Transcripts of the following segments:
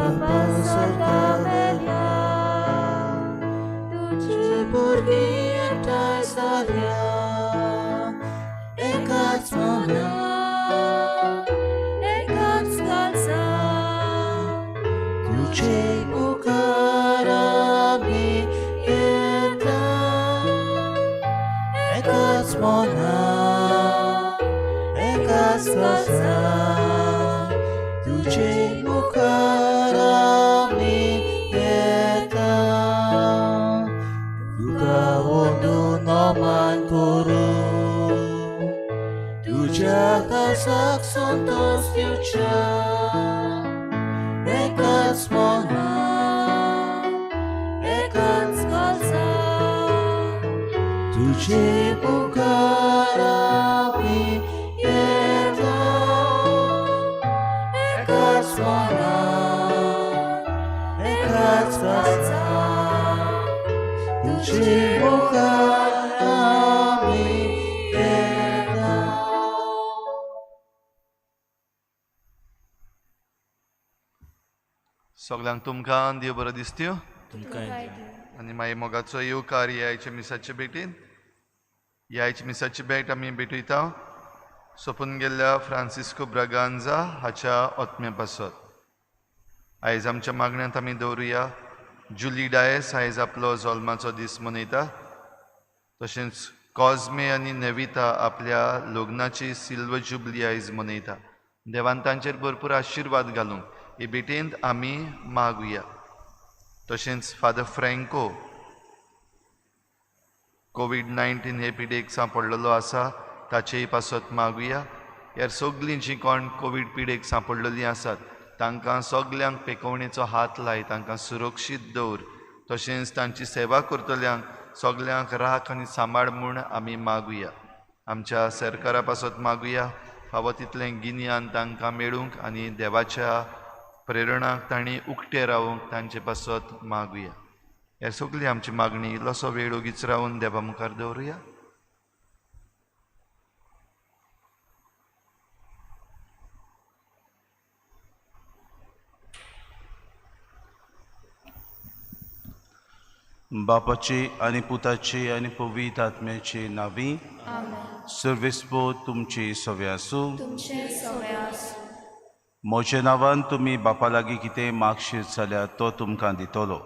बापा सोर्गावेल्या तुजी भुरगीं एकठांय जाल्या एकाच मनान एकाच काळजान तुजे मुखार आमी येता एकाच मनान एकाच काळजान तुजे मुखार आमी येता तुका वंदून नमन करूं तुज्या काळजाक संतोश दिवच्या एकाच मनान एकाच काळजान तुजे मुखार आमी येता एकाच मनान एकाच काळजान तुजे मुखार आमी येता. सगल्यांक तुमकां देव बरो दिसत्यो तुमकांय आनी मागीर मोगाचो येवकार ह्या आयच्या मिसाचे भेटीन. ह्या आयच्या मिसाची भेट आमी भेटयता सोंपून गेल्ल्या फ्रांसिस्को ब्रागांजा हाच्या ओत्म्या पासत. आयज आमच्या मागण्यांत आमी दवरुया जुली डायस आयज आपलो जल्माचो दीस मनयता. तशेंच कॉजमे आनी नेविता आपल्या लग्नाची सिल्वर जुबली आयज मनयता. देवान तांचेर भरपूर आशिर्वाद घालूंक हे भेटेंत आमी मागुया. तशेंच फादर फ्रँको कोवीड-19 हे पिडेक सांपडलेलो आसा ताचेय पासत मागुया. ह्या सगलीं जीं कोण कोवीड पिडेक सांपडलेलीं आसात तांकां सगल्यांक पेकोवणेचो हात लाय, तांकां सुरक्षीत दवर. तशेंच तांची सेवा करतल्यांक सगल्यांक राख आनी सांबाळ म्हूण आमी मागुया. आमच्या सरकारा पासत मागुया फावो तितलें गिन्यान तांकां मेळूंक आनी देवाच्या प्रेरणाक तांणी उक्ते रावूंक तांचे पासत मागुया. ह्या सगली आमची मागणी इल्लोसो वेळ ओगीच रावन देवा मुखार दवरुया. बापाचे आनी पुताचे आनी पवित्र आत्म्याचे नांवी. सर्वेस्पो तुमचे सवे आसूं. म्हज्या नांवान तुमी बापा लागीं कितें मागशीत जाल्यार तो तुमकां दितलो.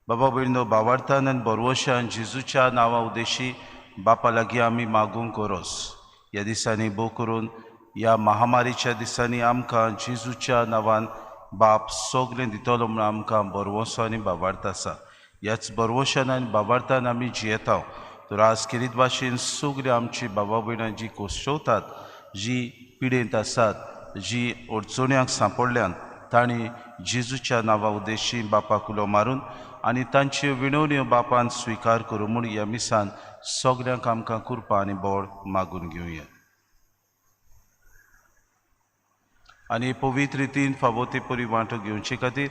बाबा भयणो, भावार्थान आनी बरवशान जेजूच्या नांवा उद्देशी बापा लागीं आमी मागूंक गरज. ह्या दिसांनी भोव करून ह्या महामारीच्या दिसांनी आमकां जेजूच्या नांवान बाप सगळें दितलो म्हूण आमकां बरवसो आनी भावार्थ आसा. ह्याच बरवशान आनी भावार्थान आमी जियेता. तर आज खेरीत भाशेन सगळीं आमची बाबा भयणां जी कोसवतात, जी पिडेंत आसात, जी अडचण्यांक सांपडल्यात, तांणी जेजूच्या नांवा उद्देशी बापाक उलो मारून आनी तांच्यो विणवण्यो बापान स्विकार करूं म्हूण ह्या मिसान सगल्यांक आमकां कृपा आनी बळ मागून घेवया. आनी पवित्र रितीन फावो ते परी वांटो घेवचे खातीर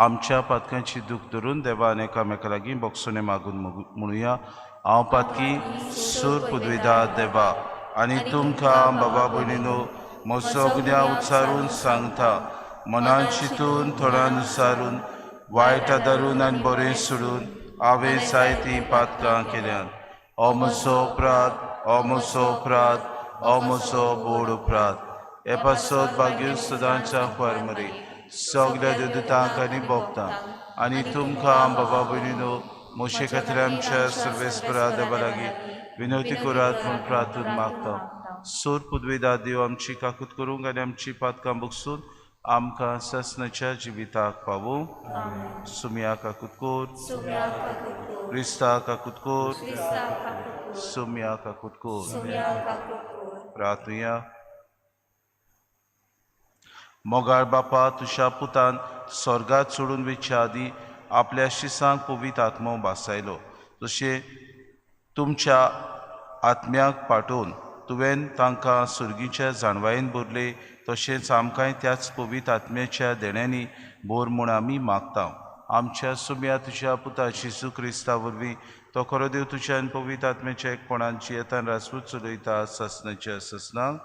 आमच्या पातकांची दूख धरून देवान एकामेका लागीं बोगसणें मागून म्हणुया. हांव पातकी सूर पुदविदा देवा आनी तुमकां बाबा भयणीनो म्हजो गुन्यांव उच्चारून सांगता, मनान चिंतून थोडान उच्चारून वायट आदारून आनी बरें सोडून हांवें जायतीं पातकां केल्यात. हो म्हजो अपराध, हो म्हजो अपराध, हो म्हजो बोड अपराध. हे पासत भाग्य सदांच्या फारमरी सगल्या देवदूतांक आनी भोगता आनी तुमकां बाबा भयणीनो म्हजे खातीर आमच्या सर्वेस्परा देवा लागीं विनवती करात म्हूण प्रार्थून मागता. सोर पुदवेदा देव आमची काकूत करूंक आनी आमची पातकां बगसून आमकां ससनाच्या जिविताक पावूं. सुम्या काकूत कोर, क्रिस्ता काकूत कोर, सुम्या काकूत कोर. प्रार्थुया. मोगाळ बापा, तुज्या पुतान स्वर्गात सोडून वचच्या आदीं आपल्या शिसांक पवित्र आत्मो भासायलो, तशें तुमच्या आत्म्याक पाठोवन तुवें तांकां सुर्गीच्या जाणवायेन भरले, तशेंच आमकांय त्याच पवित्र आत्म्याच्या देण्यांनी भर म्हूण आमी मागता. आमच्या सुम्या तुज्या पुता जेजू क्रिस्ता वरवीं तो खरो देव तुज्या आनी पवित्र आत्म्याच्या एकपणान जियेतान राजपूत चलयता ससनाच्या ससनाक.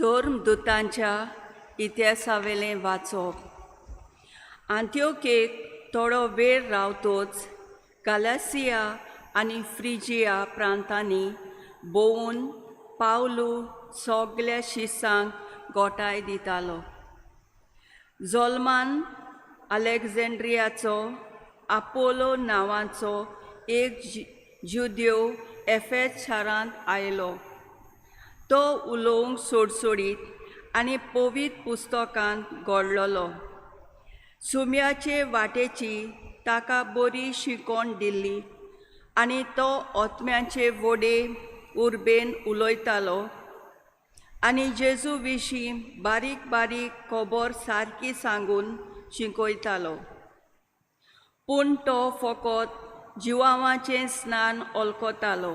धर्मदुतांच्या इतिहासावेलें वाचप. आंत्योकेक थोडो वेळ रावतोच गालासिया आनी फ्रिजिया प्रांतांनी भोंवून पावलू सगल्या शिसांक गोठाय दितालो. जोल्मान अलेक्झांड्रियाचो आपोलो नांवाचो एक जुदेव एफेज शारांत आयलो. तो उलोवंक सोडसोडीत आनी पवित्र पुस्तकांत गोडलोलो. सुम्याचे वाटेची ताका बरी शिकोवण दिल्ली आनी तो ओतम्याचे वडे उर्बेन उलयतालो आनी जेजू विशीं बारीक बारीक खबर सारकी सांगून शिकयतालो. पूण तो फकत जिवांवाचें स्नान ओलखतालो.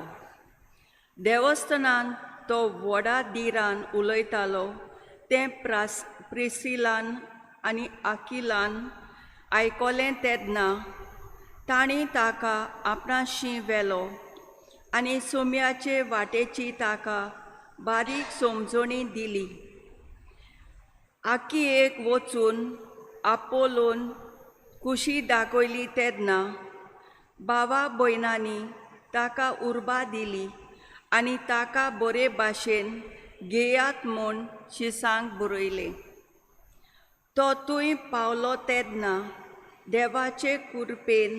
देवस्थानांत तो व्हडा धिरान उलयतालो तें प्रिसिलान आनी आकिलान आयकलें तेन्ना तांणी ताका आपणाशी व्हेलो आनी सुम्याचे वाटेची ताका बारीक समजणी दिली. आकियेक वचून आपोलोन खुशी दाखयली तेन्ना भावा भयणांनी ताका उर्बा दिली आनी ताका बरे भाशेन घेयात म्हूण शिसांक बरयलें. तो थंय पावलो तेन्ना देवाचे कुरपेन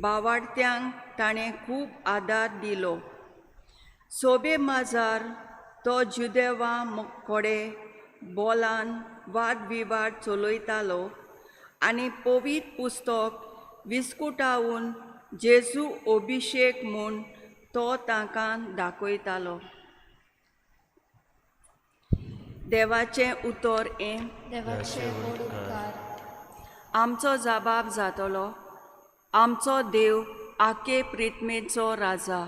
भावार्थ्यांक ताणें खूब आदार दिलो. सोबे माजार तो जुदेवा कडेन बोलान वादविवाद चलयतालो आनी पवित्र पुस्तक विस्कुटावन जेजू अभिशेक म्हूण तो तांकां दाखयतालो. देवाचें उतर हें. आमचो जबाब जातलो. आमचो देव आके प्रितमेचो राजा.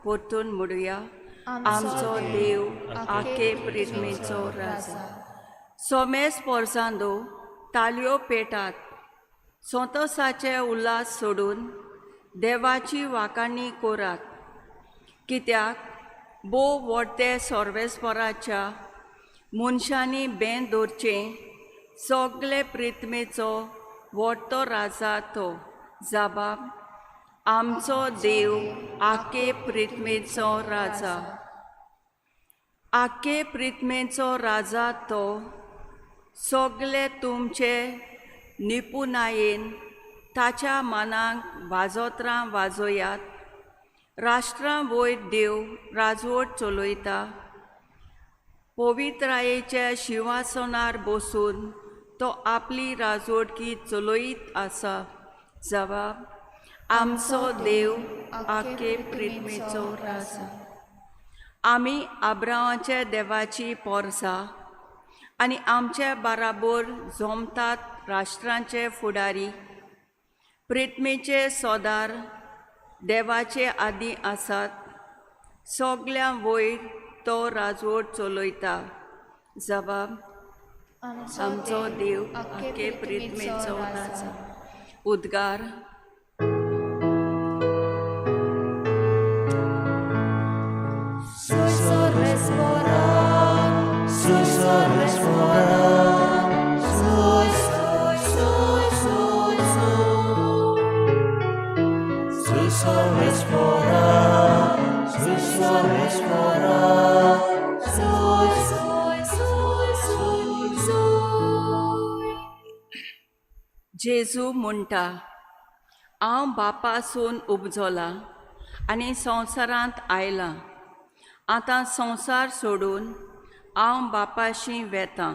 परतून म्हणुया, आमचो देव आके प्रितमेचो राजा. सोमेस पोरसांदो तालयो पेटात, संतोसाचे उल्हास सोडून देवाची वाखाणी करात. कित्याक भोव व्हडते सर्वेस्पराच्या मनशांनी बें दवरचें सगळे प्रितमेचो व्हडतो राजा तो. जबाब, आमचो देव आके प्रितमेचो राजा. आके प्रितमेचो राजा तो सगळे तुमचे निपुणायेन ताच्या मनाक वाजोत्रां वाजोयात. राष्ट्रां वयर देव राजवट चलयता. पवित्रायेच्या शिंवासनार बसून तो आपली राजवटकी चलयत आसा. जबाब, आमचो देव आके प्रितमेचो राजा. आमी आब्रांवाच्या देवाची पोरसा आनी आमच्या बाराबोर जमतात राष्ट्रांचे फुडारी. प्रितमेचे सोदार देवाचे आदी आसात. सगल्यां वयर तो राजवट चलयता. जबाब, आमचो देव आके प्रितमेचो राजा. उद्गार. जेजू म्हणटा, हांव बापासून उपजलां आनी संवसारांत आयलां. आतां संवसार सोडून हांव बापाशी वेतां.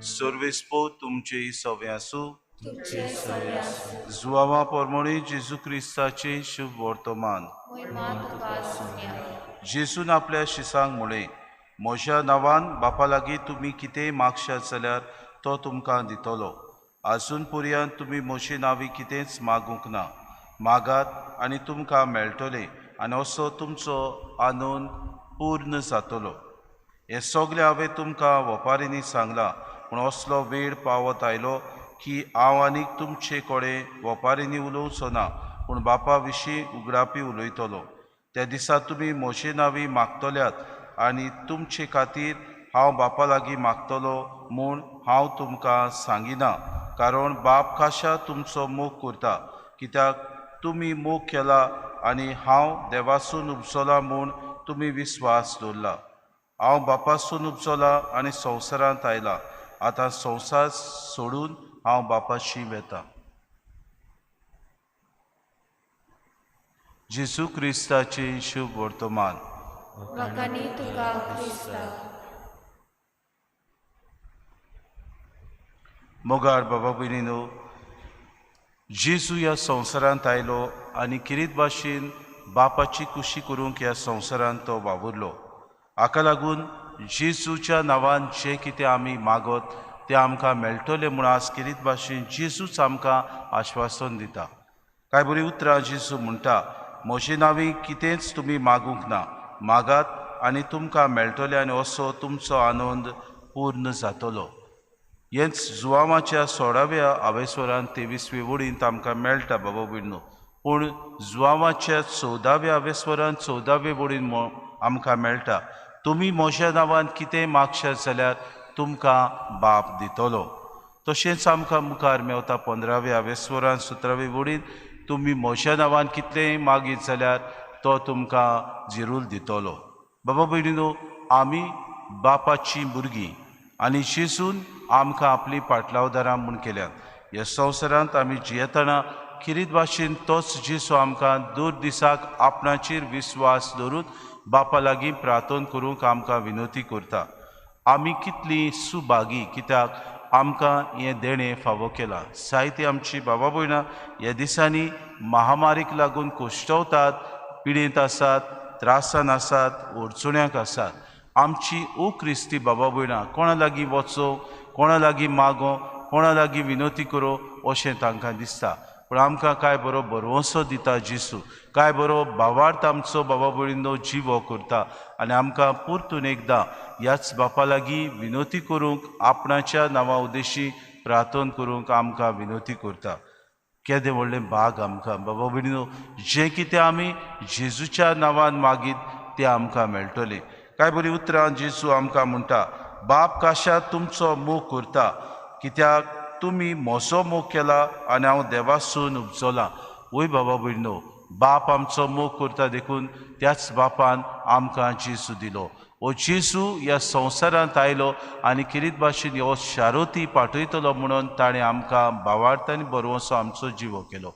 सर्वेस्पो तुमचे सवे आसूं. जुवावा पोरमोणी जेजू क्रिस्ताचें शुभ वर्तमान. जेजून आपल्या शिसांक म्हळें, म्हज्या नांवान बापा लागीं तुमी कितेंय मागशात जाल्यार तो तुमकां दितलो. आजून पर्यंत तुमी म्हजे नांवी कितेंच मागूंक ना. मागात आनी तुमकां मेळटलें आनी असो तुमचो आनंद पूर्ण जातलो. हें सगळें हांवें तुमकां वपारींनी सांगलां, पूण असलो वेळ पावत आयलो की हांव आनीक तुमचे कडेन वपारींनी उलोवचो ना, पूण बापा विशीं उगडापी उलयतलो. त्या दिसा तुमी म्हजे नांवी मागतल्यात आनी तुमचे खातीर हांव बापा लागीं मागतलो म्हूण हांव तुमकां सांगिना, कारण बाप खाशा तुमचो मोग करता, कित्याक तुमी मोग केला आनी हांव देवासून उपजला म्हूण तुमी विस्वास दवरला. हांव बापासून उपजला आनी संवसारांत आयला. आतां संवसार सोडून हांव बापाशी वेता. जेजू क्रिस्ताचें शुभ वर्तमान. वाखाणी तुका क्रिस्ता. मोगाळ बाबा भयणीनो, जेजू ह्या संवसारांत आयलो आनी किरीत भाशेन बापाची कुशी करूंक ह्या संवसारांत तो वावुरलो. हाका लागून जेजूच्या नांवान जें कितें आमी मागत तें आमकां मेळटलें म्हूण आज किरीत भाशेन जेजूच आमकां आश्वासन दिता. कांय बरीं उतरां जेजू म्हणटा, म्हजे नांवी कितेंच तुमी मागूंक ना, मागात आनी तुमकां मेळटलें आनी असो तुमचो आनंद पूर्ण जातलो. हेंच जुवामाच्या 16व्या आवेस्वरान 23वे वडींत आमकां मेळटा बाबा भयणीनो. पूण जुवामाच्या 14व्या आवेस्वरान 14वे वडीन आमकां मेळटा, तुमी म्हज्या नांवान कितें मागशात जाल्यार तुमकां बाप दितलो. तशेंच आमकां मुखार मेवता 15व्या आवेस्वरान 17वे वडीन, तुमी म्हज्या नांवान कितलेंय मागीत जाल्यार तो तुमकां जिरूल दितलो. बाबा भयणीनो, आमी बापाचीं भुरगीं आनी जेजून आमकां आपलीं पाटलावदारां म्हूण केल्यात. ह्या संवसारांत आमी जियेतना किरीत भाशेन तोच जेजू आमकां दर दिसाक आपणाचेर विस्वास दवरून बापा लागीं प्रार्थना करूंक आमकां विनवती करता. आमी कितलीं सुभागी, कित्याक आमकां हें देणें फावो केलां. जायतीं आमची बाबा भयणां ह्या दिसांनी महामारीक लागून कोश्टवतात, पिडेंत आसात, त्रासान आसात, अडचण्याक आसात. आमची ओ क्रिस्ती बाबा भयणां कोणा लागीं वचो, कोणा लागीं मागो, कोणा लागीं विनवती करो अशें तांकां दिसता. पूण आमकां कांय बरो भरवंसो दिता जेजू, कांय बरो भावार्थ आमचो बाबा भयणीनो जिवो करता आनी आमकां परतून एकदां ह्याच बापा लागीं विनवती करूंक, आपणाच्या नांवा उद्देशी प्रार्थना करूंक आमकां विनवती करता. केदें व्हडलें भाग आमकां बाबा भयणीनो, जें कितें आमी जेजूच्या नांवान मागीत तें आमकां मेळटलें. कांय बरीं उतरां जेजू आमकां म्हणटा, बाप काशा तुमचो मोग करता, कित्याक तुमी म्हजो मोग केला आनी हांव देवासून उपजला. वय बाबा भयणीनो, बाप आमचो मोग करता देखून त्याच बापान आमकां जेजू दिलो. हो जेजू ह्या संवसारांत आयलो आनी किरीत भाशेन हो शारोती पाठयतलो म्हणून ताणें आमकां भावार्थ आनी बरवंसो आमचो जिवो केलो.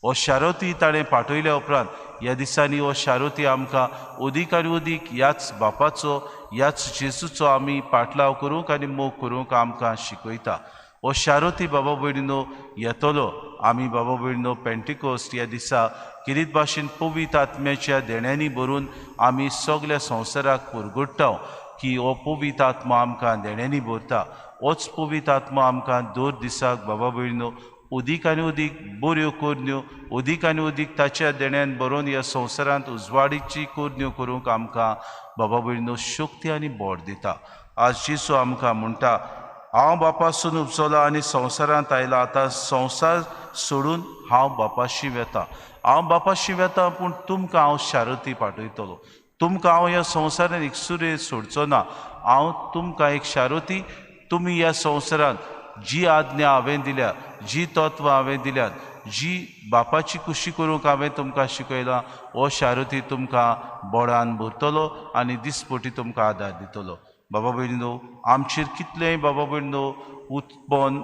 हो शारोती ताणें पाठयल्या उपरांत ह्या दिसांनी हो शारोती आमकां अदीक आनी अदीक ह्याच बापाचो, ह्याच जेजूचो आमी पाटलाव करूंक आनी मोग करूंक आमकां शिकयता. हो शारोती बाबा भयणीनो येतलो. आमी बाबा भयणीनो पेंटिकोस्ट ह्या दिसा किरीत भाशेन पवित्र आत्म्याच्या देण्यांनी भरून आमी सगल्या संवसाराक पुरगुट्टा की हो पवित्र आत्मा आमकां देण्यांनी भरता. होच पवित्र आत्मा आमकां दर दिसाक बाबा भयणीनो अदीक आनी अदीक बऱ्यो करण्यो, अदीक आनी अदीक ताच्या देण्यान बरोवन ह्या संवसारांत उजवाडीची करण्यो करूंक आमकां बाबा भयणीनो शक्ती आनी बोड दिता. आज जेजू आमकां म्हणटा, हांव बापासून उपजला आनी संवसारांत आयला, आतां संवसार सोडून हांव बापाशी वेता. हांव बापाशी वेता पूण तुमकां हांव शारती पाठयतलो. तुमकां हांव ह्या संवसारांत एकसुरे सोडचो ना. हांव तुमकां एक शारती, तुमी ह्या संवसारांत जी आज्ञा हांवें दिल्या, जी तत्वां हांवें दिल्यात, जी बापाची कुशी करूंक हांवें तुमकां शिकयलां, हो शारती तुमकां बोडान भरतलो आनी दिसपटी तुमकां आदार दितलो. बाबा भयणीनो, आमचेर कितलेंय बाबा भयणीनो उत्पन्न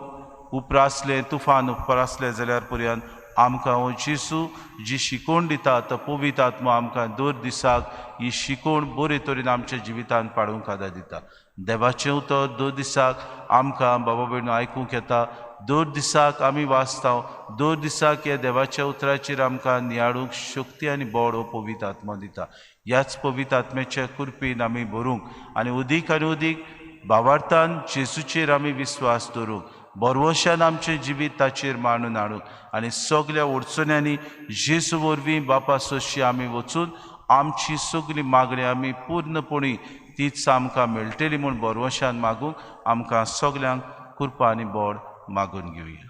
उप्रासलें, तुफान उप्रासलें जाल्यार पर्यंत आमकां हो जेजू जी शिकवण दिता तो पवित्र आत्मा आमकां दर दिसाक ही शिकवण बरे तरेन आमच्या जिवितांत पाडूंक आदार दिता. देवाचें उतर दर दिसाक आमकां बाबा भयणीनो आयकूंक येता. दर दिसाक आमी वाचता, दर दिसाक ह्या देवाच्या उतराचेर आमकां नियाळूंक शक्ती आनी बोड हो पवित्र आत्मा दिता. ह्याच पवित्र आत्म्याच्या कृपेन आमी भरूंक आनी अदीक आनी अदीक भावार्थान जेजूचेर आमी विस्वास दवरूंक, बरवशान आमचें जिवीत ताचेर मांडून हाडून आनी सगल्या अडचण्यांनी जेजू वरवीं बापा सोशी आमी वचून आमची सगळी मागणी आमी पूर्णपणी तीच आमकां मेळटली म्हूण बरवशान मागूंक आमकां सगल्यांक कृपा आनी बोड मागून घेवया.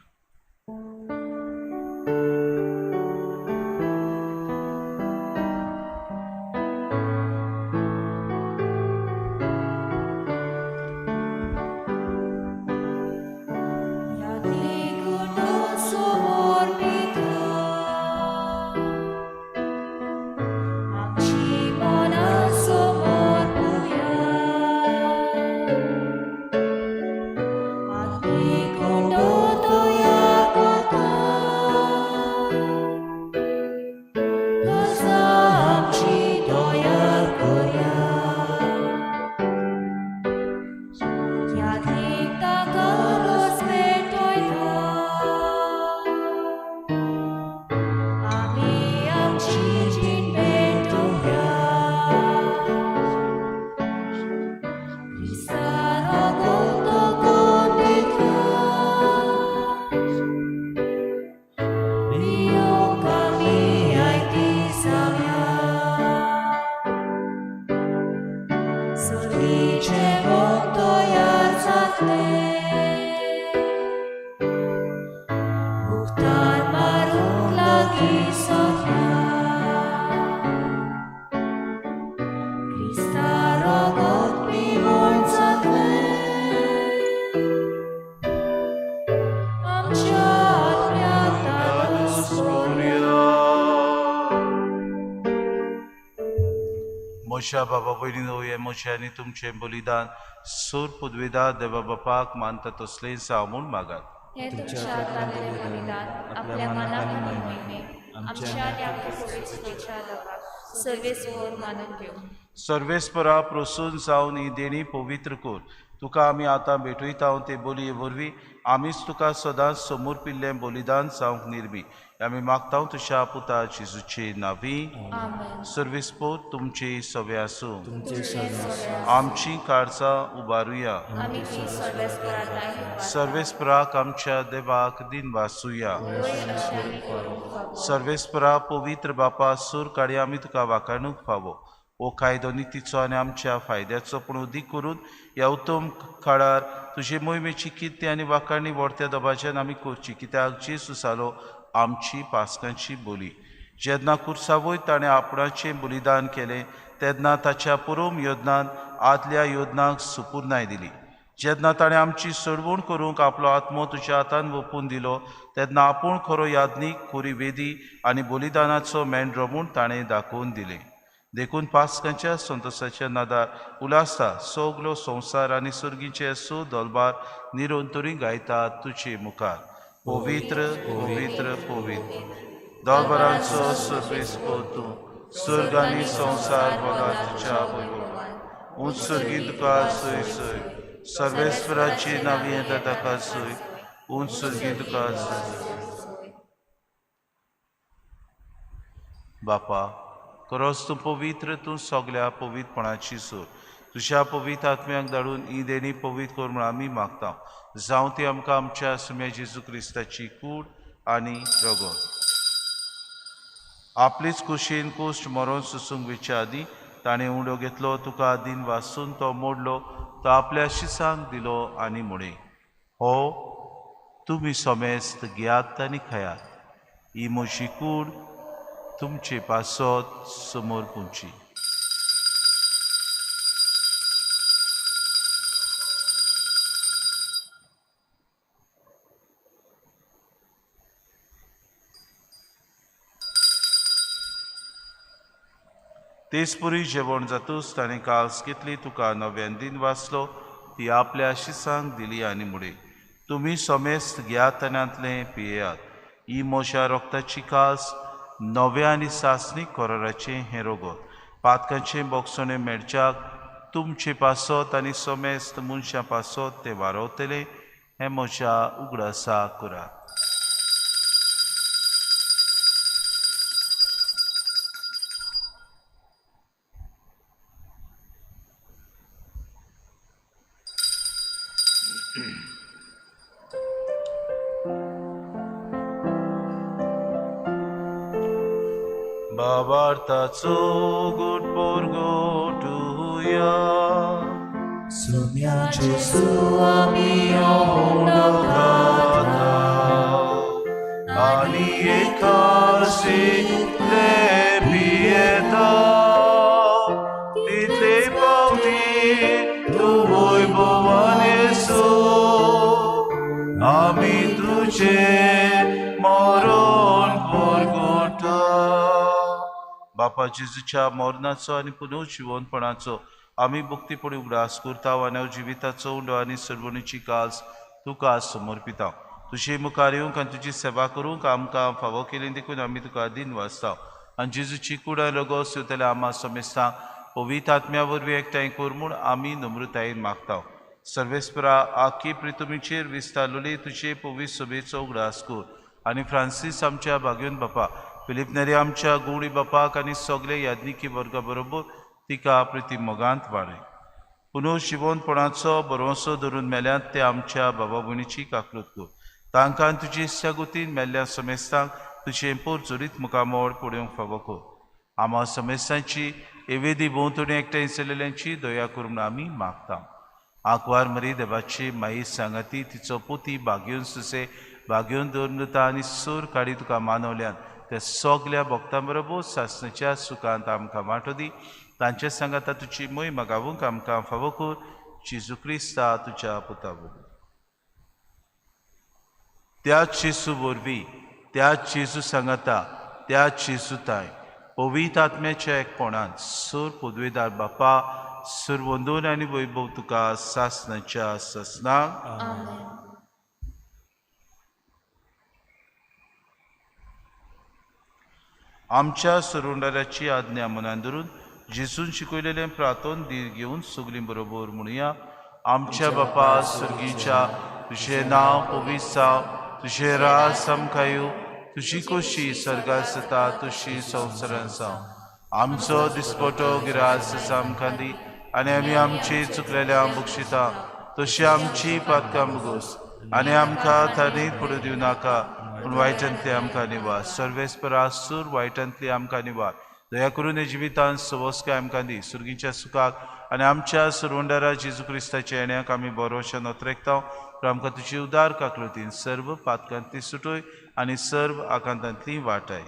म्हज्या बाबा भयणीनो, हें म्हजें आनी तुमचें बलिदान सूर पुदवेदा देवा बापाक मानता तसलें जावं म्हूण मागात. हें तुमच्या हातांतलें बलिदान आपल्या मनाक आनी मोहिमेक आमच्या आनी आमच्या पवित्र देवाक सर्वेस्पर मानून घेवं. सर्वेस्परा प्रसून जावन ही देणी पवित्र कर. तुका आमी आतां भेटयता ते बोलये वरवीं आमीच तुका सदांच समोर पिल्लें बलिदान जावंक निर्मी आमी मागता तुज्या पुता जेजूचे नांवी. सर्वेस्पर तुमचे सवे आसूं. आमची काळजां उबारुया. सर्वेस्पराक आमच्या देवाक दिन वासुया. सर्वेस्परा पवित्र बापा सूर काडी आमी तुका वाखाणूंक फावो. हो कायदो नितीचो आनी आमच्या फायद्याचो पूण उदीक करून ह्या उत्तम काळार तुजे मोहिमेची किर्ती आनी वाखाणी व्हडत्या दबाज्यान आमी करची, कित्याक जेजू जालो आमची पास्कांची बोली. जेन्ना कुर्सावय ताणें आपणाचें बलिदान केलें तेन्ना ताच्या पुरोम योजनान आदल्या योजनांक सुपुर्नाय दिली. जेन्ना ताणें आमची सोडवण करूंक आपलो आत्मो तुज्या हातान वोपून दिलो तेन्ना आपूण खरो याज्ञीक, खोरी वेदी आनी बलिदानाचो मेंढरो म्हूण ताणें दाखोवन दिलें. देखून पास्कांच्या संतोसाच्या नादार उलासता सगलो संवसार आनी सुर्गीचे सो दलबार निरंतरी गायता तुजे मुखार. पवित्र पवित्र पवित्र दलबारांचो सर्वेस्पर तूं, स्वर्ग आनी संवसार बगा तुज्या वैभवान. उंच सुर्गी तुका सोय सोय, सर्वेस्पराची नांवी येता ताका सोय, उंच सुर्गी तुका सोय. बापा खरोच तूं पवित्र, तूं सगल्या पवित्रपणाची सूर. तुज्या पवित्र आत्म्याक धाडून ही देणी पवित्र कर म्हूण आमी मागता. जावं ती आमकां आमच्या सुम्या जेजू क्रिस्ताची कूड आनी रगत. आपलीच कुशीन कुश्ट मरोन सोसूंक वेच्या आदीं ताणें उडो घेतलो, तुका दिन वासून तो मोडलो, तो आपल्या शिसांक दिलो आनी म्हळें, हो तुमी समेस्त घेयात आनी खायात, ही म्हजी कूड तुमचे पासत समोर पुंची. तेचपुरी जेवण जातूच ताणें काल्स घेतली, तुका नव्यान दिन वाचलो, ती आपल्या शिसांक दिली आनी म्हळें, तुमी समेस्त घेयात आनी पियेयात, ही म्हज्या रक्ताची काल्स, नव्या आनी सासणीक कराराचें हें रगत. पातकांचें बोगसणें मेळच्याक तुमचे पासत आनी समेस्त मनशां पासत तें वारवतलें, हें म्हज्या उगडासा करात. बाबार्थाचो गुट पोरगोटुया सुम्या जेसू आमी होंडो गाता आनी एकासितले पियेता तितले पावटी तूं वैभवान येसू आमी तुजें मरण परगटा. बापा जेजूच्या मरणाचो आनी पुनर्जिवनपणाचो आमी भक्तीपणी उगडास करता आनी जिविताचो उंडो आनी सर्वणीची काज तुका समर्पिता. तुजे मुखार येवंक आनी तुजी सेवा करूंक आमकां फावो केली देखून आमी तुका दिन वाचता आनी जेजूची कूड आनी रगत शिंवतल्या आमा समेस्तांक पवित्र आत्म्या वरवीं एकठांय कर म्हूण आमी नम्रतायेन मागता. सर्वेस्परा आखी प्रितुमीचेर विस्तारलेली तुजे पवित्र सभेचो उगडास कर आनी फ्रांसीस आमच्या भाग्योन बापा, फिलीप नेरी आमच्या गुवडी बापाक आनी सगळे याज्ञिकी वर्गा बरोबर तिका प्रिती मोगांत वाडय. पुनर्जिवनपणाचो भरवंसो धरून मेल्यात ते आमच्या बाबा भयणीची काकळूत कर. तांकां तुजी इत्सागतीन मेल्ल्या समेस्तांक तुजें पोरचोरीत मुखामळ पळोवंक फावो कर. आमा समेस्तांची एवेदी भोंवतणी एकठांय चलयल्ल्यांची दया कर म्हूण आमी मागता. आंकवार मरी देवाची माई सांगाती तिचो पोती भाग्योन सुसे भाग्योन दवरून आनी सूर काडी तुका मानवल्यान त्या सगल्या भक्तां बरोबर सासणाच्या सुखांत आमकां वांटो दी. तांचे सांगाता तुजी मोय मागावूंक आमकां फावो कर. जेजू क्रिस्ता तुज्या पुता वरवीं. त्याच जेजू वरवीं, त्याच जेजू सांगाता, त्याच जेजू ताय पवित्र आत्म्याच्या एकपणान सूर पदवेदार बापा सूर वंदून आनी वैभव तुका सासणाच्या सासणाक. आमच्या सरुंडाराची आज्ञा मनान धरून जेजून शिकयलेलें प्रार्थन धीर घेवन सगळीं बरोबर म्हणुया. आमच्या बापा सर्गीच्या, तुजें नांव पवित्र जावं, तुजें राज आमकां येवं, तुजी खोशी सर्गात जाता तशी संवसारांत जावं. आमचो दिसपटो गिरास आमकां दी आनी आमी आमची चुकलेल्या बक्षिता तशी आमची पातकां मुगोस आनी आमकां ताणें पडूं दिवं नाका पूण वायटांतली आमकां निवार. सर्वेस्परा सूर वायटांतली आमकां निवार. दया करून जिवितांत सवस्काय आमकां दी. सुर्गीच्या सुखाक आनी आमच्या सुरवंडारा जेजू क्रिस्ताच्या येण्याक आमी बरोवशा नोत्रेकता. आमकां तुजी उदार काकळतीन सर्व पातकांतली सुटय आनी सर्व आकांतांतली वाटाय.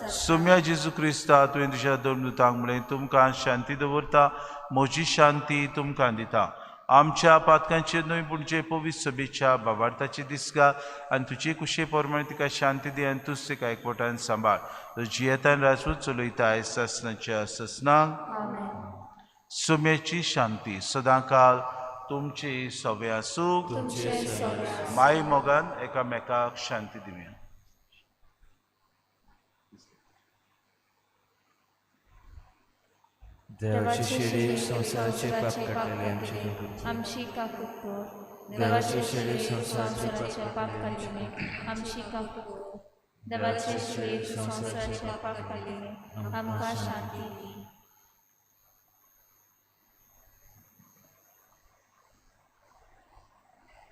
सोम्या जेजू क्रिस्ता, तुवें तुज्या दोन दुतांक म्हळें, तुमकां शांती दवरता, म्हजी शांती तुमकां दिता. आमच्या पातकांचेर न्हय पूण जे पवित्र सभेच्या भावार्थाची दिसगा आनी तुजे कुशे प्रमाणे तिका शांती दी आनी तूच तिका एकवटान सांबाळ. जियेतान राजूच चलयता सासणाच्या सासणाक. सुम्याची शांती सदांकाल तुमची सवे आसूं. माय मोगान एकामेकाक शांती दिवया. देवाची शेळी संवसाराचे पाप काडटले आमची काकूत कर. देवाची शेळी संवसाराचे पाप काडटले आमची काकूत कर. देवाचे शेळी संवसाराचे पाप काडटले आमकां शांती दी.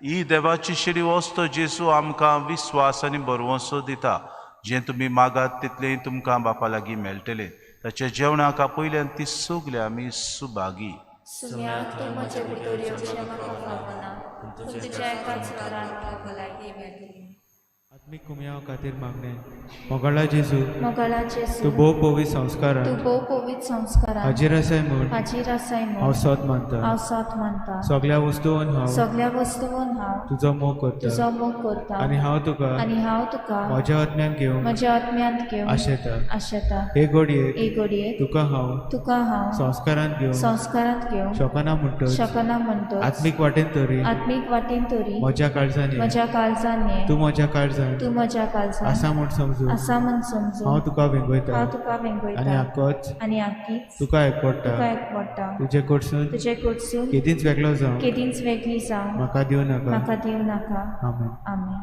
ही देवाची शेळी वस्त जेजू आमकां विस्वास आनी भरवंसो दिता. जें तुमी मागात तितलें तुमकां बापा लागीं मेळटलें. ताच्या जेवणाक आपयल्यान ती सगळी आमी सुभागी. आत्मीक कुमयाव खातीर मागणें. मोगाळा जेजू, तूं भोव पवित्र संस्कारान हाजीर आसाय म्हूण हांव सोद मानता. सगळ्या वस्तून हांव तुजो मोग करता आनी हांव तुका म्हज्या आत्म्यांत घेवंक आशेता. हे घडयेक तुका हांव संस्कारांत घेवंक शकना म्हणटच आत्मीक वाटेन तरी म्हज्या काळजान ये, तूं म्हज्या काळजान आसा म्हूण समजून हांव तुका वेंगयता आनी आकीच तुका एकवटा. तुजे कडसून केदींच वेगळो जावं म्हाका दिवं नाका. आमेन. आमेन.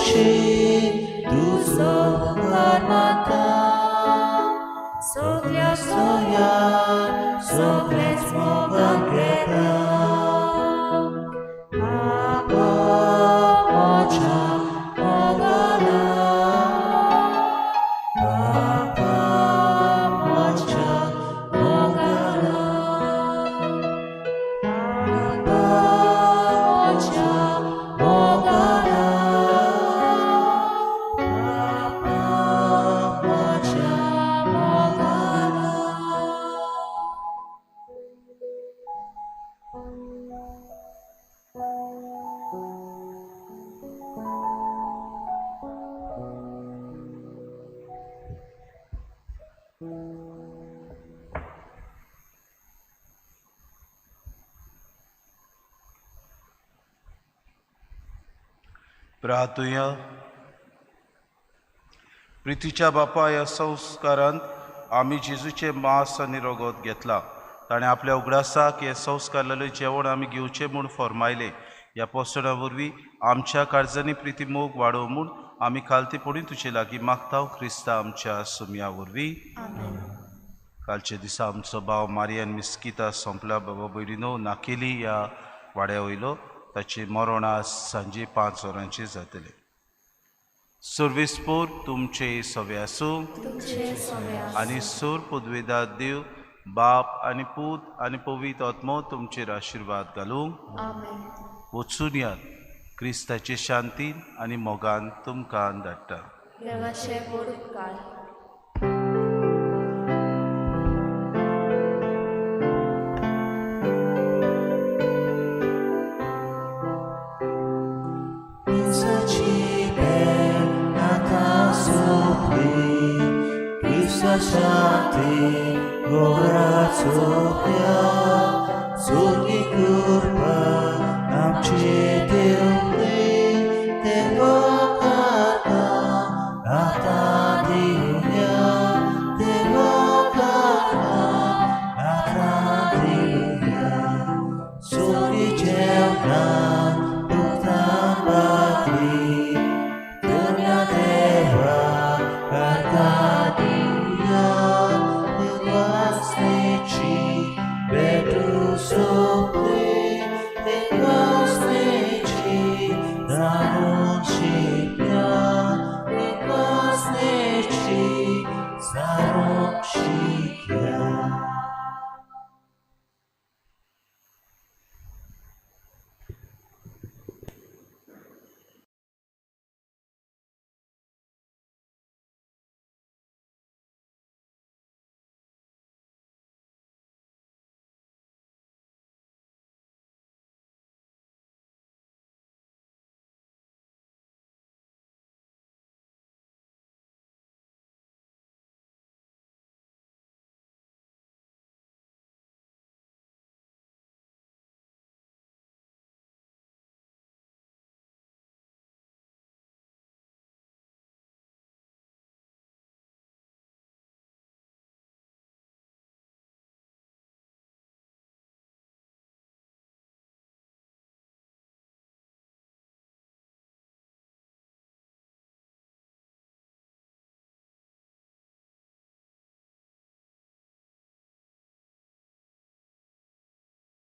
खोशी तुजो उपकार मानता सगल्या सोयार सगळेच मोगान घेता बापा म्हज्या मोगाला बापा म्हज्या मोगाला बापा म्हज्या मोगाला बापा म्हज्या मोगाला. प्रार्थुया. प्रितीच्या बापा, ह्या संस्कारांत आमी जेजूचें मांस आनी रगत घेतलां. ताणें आपल्या उगडासाक हें संस्कारलेलें जेवण आमी घेवचें म्हूण फर्मायलें. ह्या पोसणा वरवीं आमच्या काळजांनी प्रिती मोग वाडोव म्हूण आमी खालतीपणी तुजे लागीं मागता, क्रिस्ता आमच्या सुमया वरवीं. कालच्या दिसा आमचो भाव मारियन मिस्किता सोंपला. बाबा भयणीनो, नाकेली ह्या वाड्या वयलो. ताचें मरण आज सांजे 5 वरांचेर जातलें. सर्वेस्पोर तुमचे सवे आसूं आनी सोर पुदवेदार देव बाप आनी पूत आनी पवित्र आत्मो तुमचेर आशिर्वाद घालूं. वचून यात, क्रिस्ताचे शांतीन आनी मोगान तुमकां धाडटा. देवाचे व्हड उपकार. मिसाची भेट आतां सोंपली, क्रिस्ता शांती घरा सोंपया. सोगी कृपा आमचे देवली, देवा काका आतां दिवया, देवा काका आतां दिवया. सोगी जेवणां